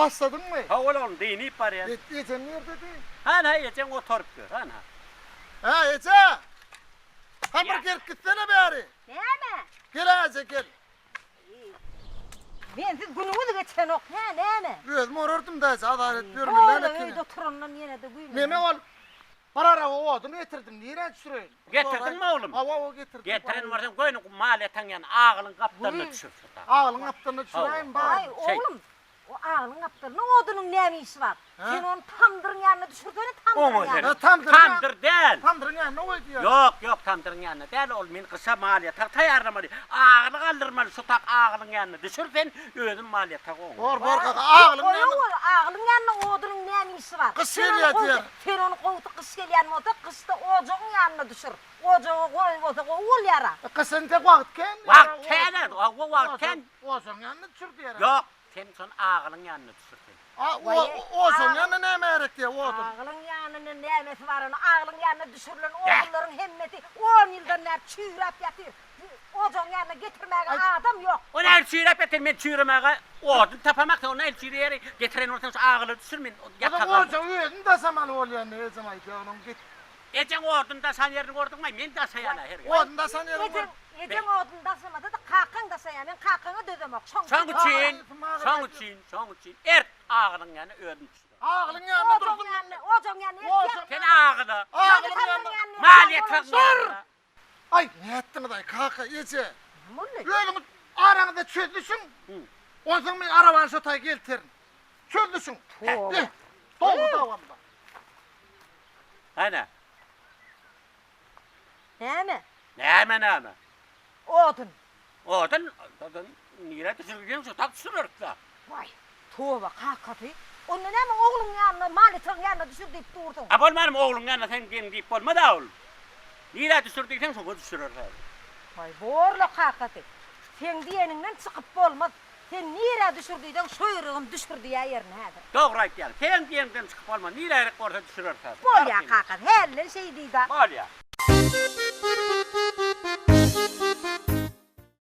Başladyňmy? Hawa oglum, dynyp barýan. Ejem nirdedi? Hana ejeň otaryp ýör, hana. Hä, eje! Han bir gelip gitsene bäri. Näme? Gel eje, gel. Mensiz günüňiz geçenok, hä, näme? Özüm orardym-da eje, azar edip ýörmeli Bor-la, öýde oturandan ýene-de güýmenip. Neme ol? Bir araba odun getirdim, nirä düşüreýin? Getirdiňmi oglum? Hawa, hawa getirdim. Getiren bolsaň göni mal ýatan ýan agylyň gapdalyna düşür şu tak. Agylyň gapdalyna düşüräýinmi bar? Aý, oglum, o agylyň gapdalynda odunyň näme işi bar? Sen ony tamdyryň ýanyna düşürsene, tamdyryň ýanyna. Tamdyr däl. Tamdyryň ýanyna goý diýýär. Ýok, ýok, tamdyryň ýanyna däl, ol men gyşa mal ýatagy taýýarlamaly. Agyly galdyrmaly, şu tak agylyň ýanyna düşür sen, özüm mal ýatagy oňaryn. Bor, bor kaka, agylyň ýanyna. Goý, ol agylyň ýanyna odunyň näme işi bar? Gyş gelýär diýýär. Sen ony gowusy gyş gelýän bolsa, gyşda ojagyň ýanyna düşür. Ojaga golaý bolsa gowy bolýar-a. Gyş entek wagt kän diýýär. Wagt kän-ä, hawa wagt kän. Ojagyň ýanyna düşür diýýär. Ýok, sen şony agylyň ýanyna düşür sen. A, ojagyň ýanyna näme gerek diýýär, odun. Agylyň ýanyna nämesi bar ony, agylyň ýanyna düşürilen odunlaryň hemmesi on ýyldan bäri çüýräp ýatyr. Ojagyň ýanyna getirmäge adam ýok. O nähili çüýräp ýatyr, men çüýremäge odun tapamak, sen o nähili çüýreýär, getiren bolsaň şu agyla düşür, men ýataga. Ojagy ojagy özüm daşamaly bolýan, ejem aýdýar, onuň get. Ejeň odun daşan ýerini gördüňmi, men daşaýan-a her gezek. Odun daşan ýerini gör. Ejeň odun daşamasa-da kakaň daşaýar, men kakaňa dözemok, şoň üçin. Şoň üçin, şoň üçin, şoň üçin ert agylyň ýanyna özüm düşürerin. Agylyň ýanyna dursun. Ojagyň ýanyna eltýän. Sen agyla. Agylyň ýanyna. Mal ýatagyň ýanyna. Aý, nätdiňiz-aý, kaka, eje? Näme boldy? Özüňiz araňyzda çözlüşiň. Onsoň men arabany şo taý gelterin. Çözlüşiň. Toba. Dogry dawamda. Hana. Näme? Näme, näme? Odun. Odun, odun nirä düşürgen şo tak düşüreris-dä. Waý, toba, kakasy. Onda näme ogluň ýanyna, malitygyň ýanyna düşür diýip dursuň? A bolmanym ogluň ýanyna sen geň diýip bolmaz-a ol. Nirä düşür diýseň şoňa düşürer häzir. Waý, borla kakasy. Seň diýeniňden çykyp bolmaz. Sen nirä düşür diýseň şo ýeregem düşür diýäýerin häzir. Dogry aýtýaň. Seň diýeniňden çykyp bolmaz. Niräräk bolsa düşüreris häzir. Bolýa kakasy, hälden şeý diý-da. Bolýa.